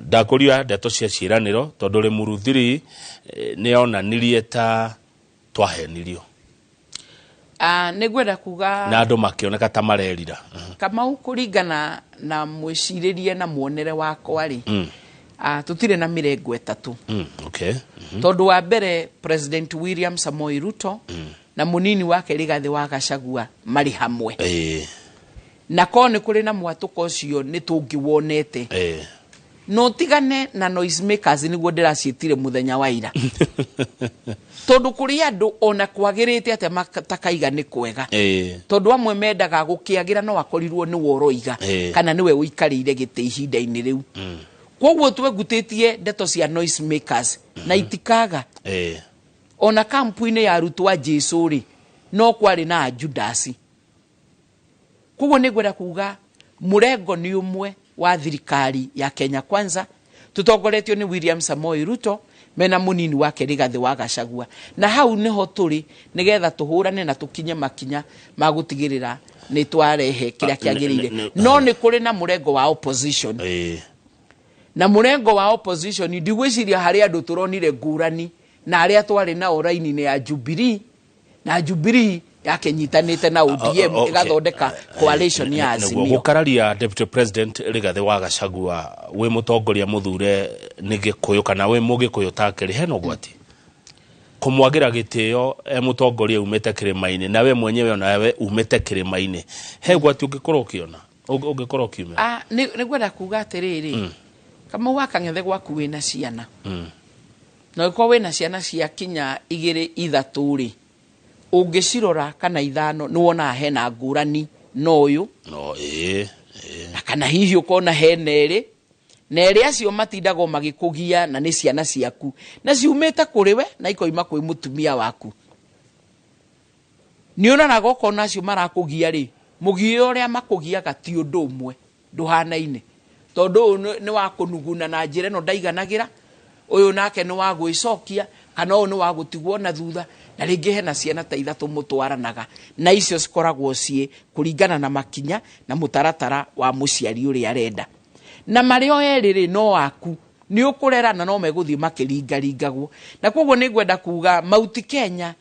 Ndakũria ndeto cia ciĩranĩro, tondũ Limuru 3 nĩ yonanirie ta twahenirio. Nĩ ngwenda kuga na andũ makĩoneka ta marerira. Kamau, kũringana na mwĩcirĩrie na muonere wakwa rĩ, tũtirĩ na mĩrengo 3. Tondũ wa mbere, President William Samoei Ruto na mũnini wake Rigathĩ wa Gachagua marĩ hamwe. Na korwo nĩ kũrĩ na mwatũko ũcio, nĩ tũngĩwonete. No tigane na noise makers, nĩguo ndĩraciĩtire mũthenya wa ira, tondũ kũrĩ andũ ona kwagĩrĩte atĩa matakaiga nĩ kwega, tondũ amwe mendaga gũkĩagĩra no akorirwo nĩwe ũroiga kana nĩwe ũikarĩire gĩtĩ ihinda-inĩ rĩu. Koguo twengutĩtie ndeto cia noise makers na itikaga. Ona kampu-inĩ ya arutwo a Jesu rĩ, no kwarĩ na Judasi. Koguo nĩ ngwenda kuga mũrengo nĩ ũmwe wa thirikari ya Kenya Kwanza, tũtongoretio nĩ William Samoei Ruto mena mũnini wake Rigathĩ wa Gachagua, na hau nĩho tũrĩ nĩgetha tũhũrane na tũkinye makinya ma gũtigĩrĩra nĩ twarehe kĩrĩa kĩagĩrĩire. No nĩ kũrĩ na mũrengo wa opposition. Na mũrengo wa opposition, ndigwĩciria harĩ andũ tũronire ngũrani na arĩa twarĩ nao raini-inĩ ya Jubilee, na Jubilee yakinyitanĩte na ODM ĩgathondeka coalition ya Nĩguo Azimio. Gũkararia deputy president Rigathĩ wa Gachagua wĩ mũtongoria mũthure nĩ Gĩkũyũ kana wĩ Mũgĩkũyũ takĩrĩ hena ũgwati kũmwagĩra gĩtĩo e mũtongoria umĩte kĩrĩma-inĩ, na we mwenyewe onawe umĩte kĩrĩma-inĩ, he ũgwati ũngĩkorwo ũkĩona ũngĩkorwo ũkiumĩra? Nĩ ngwenda kuga atĩrĩrĩ, Kamau wa Kang'ethe, gwaku wĩna ciana, na ũngĩkorwo wĩna ciana cia kinya 2, 3 rĩ, ũngĩcirora kana 5, nĩ wonaga hena ngũrani na ũyũ. No ĩĩ ĩĩ. Na kana hihi ũkona hena erĩ na erĩ acio matindagwo magĩkũgia, na nĩ ciana ciaku na ciumĩte kũrĩ we na ikoima kwĩ mũtumia waku. Nĩ ũroraga ũkona acio marakũgia rĩ, mũgio ũrĩa makũgiaga ti ũndũ ũmwe, ndũhanaine, tondũ ũyũ nĩ wa kũnuguna na njĩra ĩno ndaiganagĩra, ũyũ nake nĩ wa gwĩcokia, kana ũyũ nĩ wa gũtigwo na thutha. Na rĩngĩ hena ciana ta 3 mũtwaranaga na icio cikoragwo ciĩ kũringana na makinya na mũtaratara wa mũciari ũrĩa arenda, na marĩ o erĩ rĩ, no aku nĩ ũkũrera na no megũthiĩ makĩringaringagwo. Na koguo nĩ ngwenda kuga Mount Kenya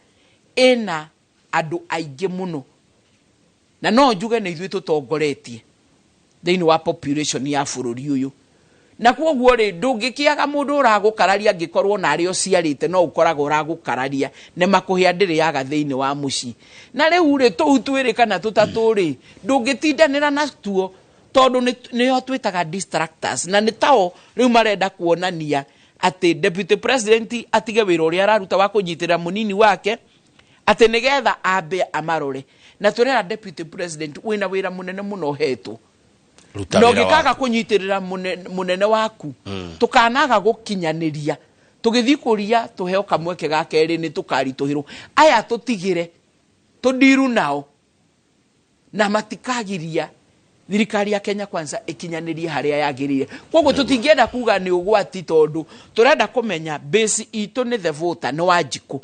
ĩna andũ aingĩ mũno, na no njuge nĩ ithuĩ tũtongoretie thĩinĩ wa population ya bũrũri ũyũ. Na koguo rĩ, ndũngĩkĩaga mũndũ ũragũkararia angĩkorwo na arĩa ũciarĩte no ũkoragwo ũragũkararia nĩ makũhĩa ndĩrĩ yaga thĩinĩ wa mũciĩ. Na rĩu rĩ, tũu twĩrĩ kana tũtatũ rĩ, ndũngĩtindanĩra natuo, tondũ nĩo twĩtaga distractors, na nĩ tao rĩu marenda kuonania atĩ deputy president atige wĩra ũrĩa araruta wa kũnyitĩrĩra mũnini wake, atĩ nĩgetha ambe amarore. Na tũrera deputy president wĩna wĩra mũnene mũno ũhetwo. Ruta Na wĩra ũngĩkaga waku. kũnyitĩrĩra mũnene waku, tũkanaga gũkinyanĩria tũgĩthiĩ kũria tũheo kamweke ga kerĩ, nĩ tũkaritũhĩrwo. Aya tũtigĩre tũndiru nao na matikagiria thirikari ya Kenya Kwanza ĩkinyanĩrie harĩa yagĩrĩire. Koguo tũtingĩenda kuga nĩ ũgwati, tondũ tũrenda kũmenya base itũ nĩ the voter, nĩ Wanjikũ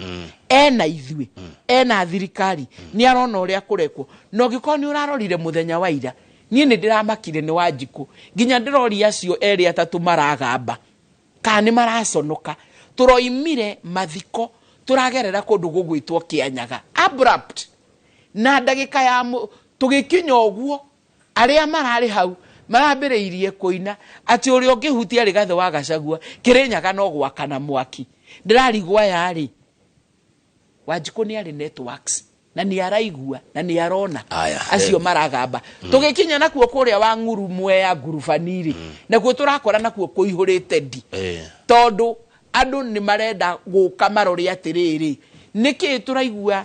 ena ithuĩ, ena thirikari, nĩ arona ũrĩa kũrekwo. Na ũngĩkorwo nĩ ũrarorire mũthenya wa ira, niĩ nĩ ndĩramakire nĩ Wanjikũ, nginya ndĩroria acio erĩ atatũ maragamba kana nĩ maraconoka. Tũroimire mathiko, tũragerera kũndũ gũgwĩtwo Kĩanyaga, abrupt, na ndagĩka ya tũgĩkinya ũguo, arĩa mararĩ hau marambĩrĩirie kũina atĩ ũrĩa ũngĩhutia Rigathĩ wa Gachagua, Kĩrĩnyaga no gwakana mwaki. Ndĩrarigwo aya rĩ, Wanjikũ nĩ arĩ networks na nĩ araigua na nĩ arona acio maragamba. Tũgĩkinya nakuo kũrĩa wa ng'uru Mwea ngurubani rĩ, nakuo tũrakora nakuo kũihũrĩte ndi, tondũ andũ nĩ marenda gũka marore atĩrĩrĩ, nĩkĩ tũraigua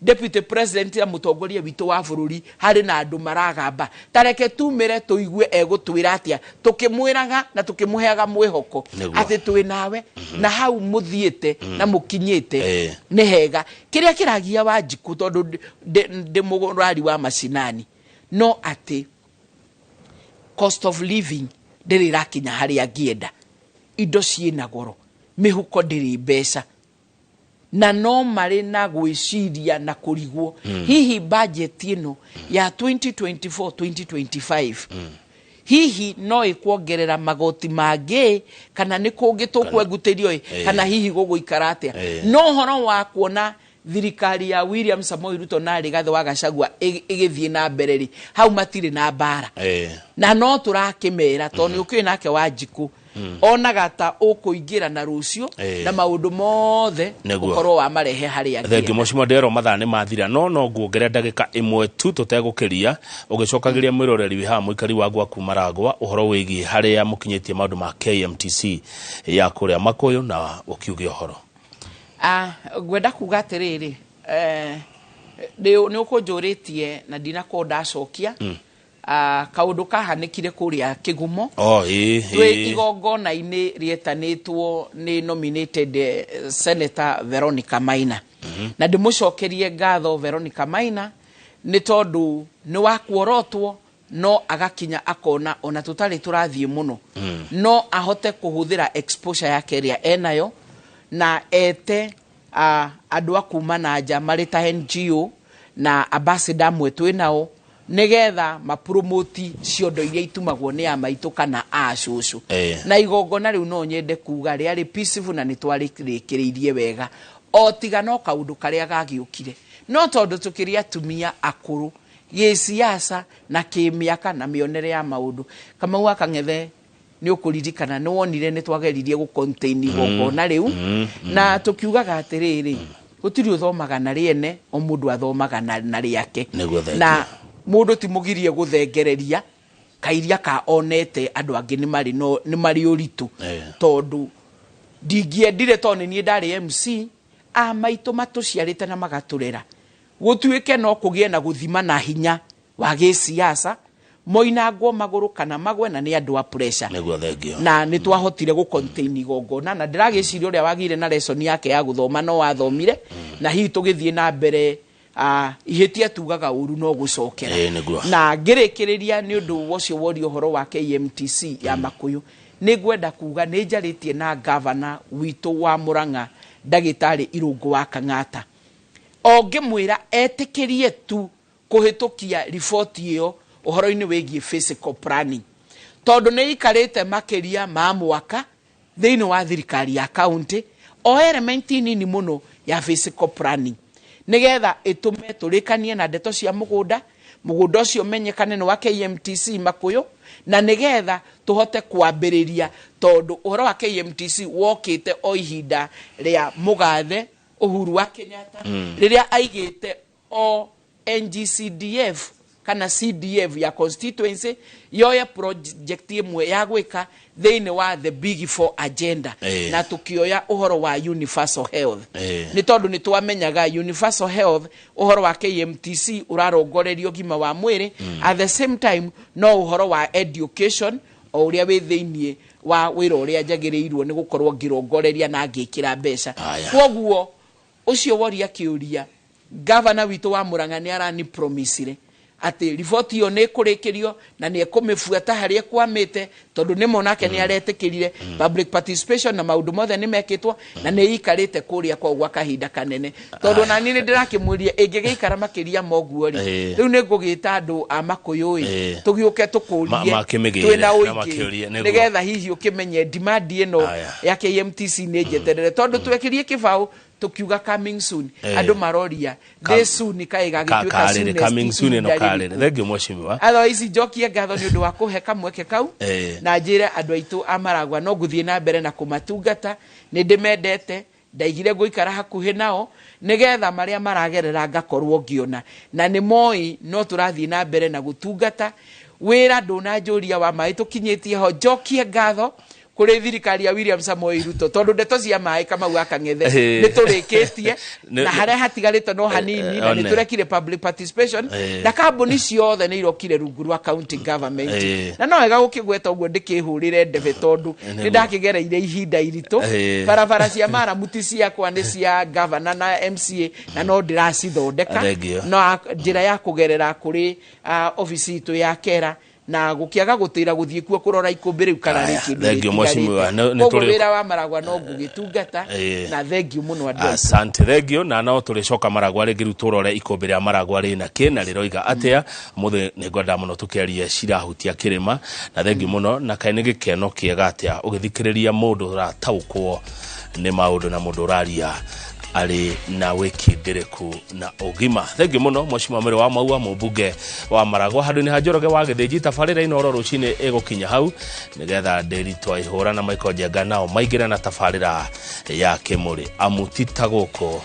deputy president ya mũtongoria witũ wa bũrũri harĩ na andũ maragamba. Tareke tumĩre tũigue egũtwĩra atĩa, tũkĩmwĩraga na tũkĩmũheaga mwĩhoko atĩ twĩ nawe na hau mũthiĩte na mũkinyĩte nĩ hega. Kĩrĩa kĩragia Wanjikũ, tondũ ndĩ mũrari wa macinani, no atĩ cost of living ndĩrĩ ĩrakinya harĩa angĩenda, indo ciĩna goro, mĩhuko ndĩrĩ mbeca, na no marĩ na gwĩciria na kũrigwo hihi budget ĩno ya 2024 2025 hihi no ĩkuongerera magoti mangĩ, kana nĩ kũngĩ tũkwengutĩrio, kana hihi gũgũikara atĩa. No ũhoro wa kuona thirikari ya William Samoei Ruto na Rigathi wa Gachagua ĩgĩthiĩ na mbere rĩ, hau matirĩ na mbara. Na no tũrakĩmera tondũ nĩ ũkĩũĩ nake Wanjikũ onaga ta ũkũingĩra na rũciũ na maũndũ mothe ũkorwo wa marehe harĩa angĩenda. Thengiũ Mheshimiwa Ndero, mathaa nĩ mathira, no nguongerera ndagĩka ĩmwe tu tũtegũkĩria, ũgĩcokagĩria mwĩroreri wĩ haha mũikari wa gwaku Maragwa ũhoro wĩgiĩ harĩa mũkinyĩtie maũndũ ma KMTC ya kũrĩa Makũyũ na ũkiuge ũhoro. Ngwenda kuga atĩrĩrĩ, nĩ ũkũnjũrĩtie na ndinakorwo ndacokia kaũndũ kahanĩkire kũrĩa Kĩgumo. Twĩ igongona-inĩ rĩetanĩtwo nĩ nominated Senator Veronica Maina. Na ndĩmũcokerie ngatho Veronica Maina nĩ tondũ nĩ wa kuorotwo no agakinya akona ona tũtarĩ tũrathiĩ mũno, no ahote kũhũthĩra exposure yake ĩrĩa enayo na ete andũ a kuma na nja marĩ ta NGO na ambassador amwe twĩ nao, nĩgetha mapromoti ciondo iria itumagwo nĩ a maitũ kana a cũcũ. Na igongona rĩu no nyende kuga rĩarĩ peaceful na nĩ twarĩrĩkĩrĩirie wega, o tiga no kaũndũ karĩa gagĩũkire, no tondũ tũkĩrĩ atumia akũrũ gĩsiasa na kĩmĩaka na mĩonere ya maũndũ. Kamau wa Kang'ethe nĩ ũkũririkana nĩ wonire nĩ twageririe gũ contain igongona rĩu, na tũkiugaga atĩrĩrĩ, gũtirĩ ũthomaga na rĩene, o mũndũ athomaga na rĩake, na mũndũ ti mũgirie gũthengereria kairia ka onete andũ angĩ nĩ marĩ ũritũ, tondũ ndingĩendire tondũ nĩ niĩ ndarĩ MC, a maitũ matũciarĩte na magatũrera, gũtuĩke no kũgĩe na gũthima na hinya wa gĩsiasa, moinangwo magũrũ kana magwe, na nĩ andũ a pressure. Na nĩ twahotire gũ contain igongona, na ndĩragĩciria ũrĩa wagĩire na lesson yake ya gũthoma no wathomire, na hihi tũgĩthiĩ na mbere ihĩtia tugaga ũru no gũcokera. Na ngĩrĩkĩrĩria nĩ ũndũ ũcio woria ũhoro wa KMTC ya Makũyũ, nĩ ngwenda kuga nĩ njarĩtie na gavana witũ wa Murang'a ndagĩtarĩ Irũngũ wa Kang'ata, o ngĩmwĩra etĩkĩrie tu kũhĩtũkia riboti ĩyo ũhoro-inĩ wĩgiĩ physical planning, tondũ nĩ ikarĩte makĩria ma mwaka thĩinĩ wa thirikari ya county, o element nini mũno ya physical planning, nĩgetha ĩtũme tũrĩkanie na ndeto cia mũgũnda, mũgũnda ũcio ũmenyekane nĩ wa KMTC Makũyũ, na nĩgetha tũhote kwambĩrĩria, tondũ ũhoro wa KMTC wokĩte o ihinda rĩa mũgathe Uhuru wa Kenyatta, rĩrĩa aigĩte o NGCDF kana CDF ya constituency yoye project ĩmwe ya gwĩka thĩinĩ wa the big four agenda, na tũkĩoya ũhoro wa universal health, nĩ tondũ nĩ twamenyaga universal health ũhoro wa KMTC ũrarongoreria ũgima wa mwĩrĩ, at the same time no ũhoro wa education o ũrĩa wĩ thĩinĩ wa wĩra ũrĩa njagĩrĩirwo nĩ gũkorwo ngĩrongoreria na ngĩkĩra mbeca. Kwoguo ũcio woria kĩũria, gavana witũ wa Murang'a nĩ arani promisire atĩ riboti ĩyo nĩ ĩkũrĩkĩrio na nĩ ekũmĩbuata harĩa ĩkwamĩte, tondũ nĩ monake nĩ aretĩkĩrire public participation na maũndũ mothe nĩ mekĩtwo na nĩ ĩikarĩte kũrĩa kwao gwa kahinda kanene, tondũ nani nĩ ndĩrakĩmwĩria ĩngĩgĩikara makĩria ma ũguo rĩ, rĩu nĩ ngũgĩta andũ a Makũyũ ĩ tũgĩũke tũkũrie twĩna ũingĩ, nĩgetha hihi ũkĩmenye demand ĩno ya KMTC nĩ njeterere, tondũ twekirie kĩbaũ Tukiuga coming soon, Eh. andũ maroria this soon kaĩ gagĩtuĩka Karĩrĩ soonest coming soon ĩno ihinda karĩrĩ. rĩrĩkũ? Thengiũ mheshimiwa. Otherwise njokie ngatho nĩ ũndũ wa kũhe kamweke kau, na njĩre andũ aitũ a Maragwa no ngũthiĩ na mbere na kũmatungata. Nĩ ndĩmendete, ndaigire ngũikara hakuhĩ nao nĩgetha marĩa maragerera ngakorwo ngĩona, na nĩ moĩ no tũrathiĩ na mbere na gũtungata. Wĩra ndũnanjũria wa maĩ tũkinyĩtie ho, njokie ngatho kũrĩ thirikari ya William Samoei Ruto, tondũ ndeto cia maĩ Kamau wa Kang'ethe nĩ tũrĩkĩtie, na harĩa hatigarĩte no hanini, na nĩ One. tũrekire public participation, na kambuni ciothe nĩ irokire rungu rwa county government. Na no wega gũkĩgweta ũguo ndĩkĩhũrĩre ndebe, tondũ nĩ ndakĩgereire ihinda iritũ. Barabara cia maramu ti ciakwa, nĩ cia gavana na MCA, na no ndĩracithondeka Thengiũ. no njĩra ya kũgerera kũrĩ obici itũ ya kera na gũkĩaga gũtĩra gũthiĩ kuo kũrora ikũmbĩ rĩu kana Aya, rĩ kĩndũ thengiũ mheshimiwa. gĩtigarĩte. Koguo wĩra wa Maragwa no ngũgĩtungata, na thengiũ mũno andũ aitũ. Asante, thengio, na no tũrĩcoka Maragwa rĩngĩ rĩu tũrore ikũmbĩ rĩa Maragwa rĩna kĩ na rĩroiga atĩa. Mũthĩ nĩ ngwenda mũno tũkĩarie cirahutia kĩrĩma, na thengio mũno, na kaĩ nĩ gĩkeno kĩega atĩa ũgĩthikĩrĩria mũndũ ũrataũkwo nĩ maũndũ na mũndũ ũraria arĩ na wĩkindĩrĩku na ũgima. Thengio mũno mheshimiwa Mary wa Maua, mũmbunge wa Maragwa, handũ-inĩ ha Njoroge wa Gĩthĩnji. Tabarĩra Inooro rũcinĩ ĩgũkinya hau nĩgetha Ndĩritũ Aihũra na Michael Njenga nao maingĩre na tabarĩra ya Kĩmũrĩ, amu ti ta gũkũ.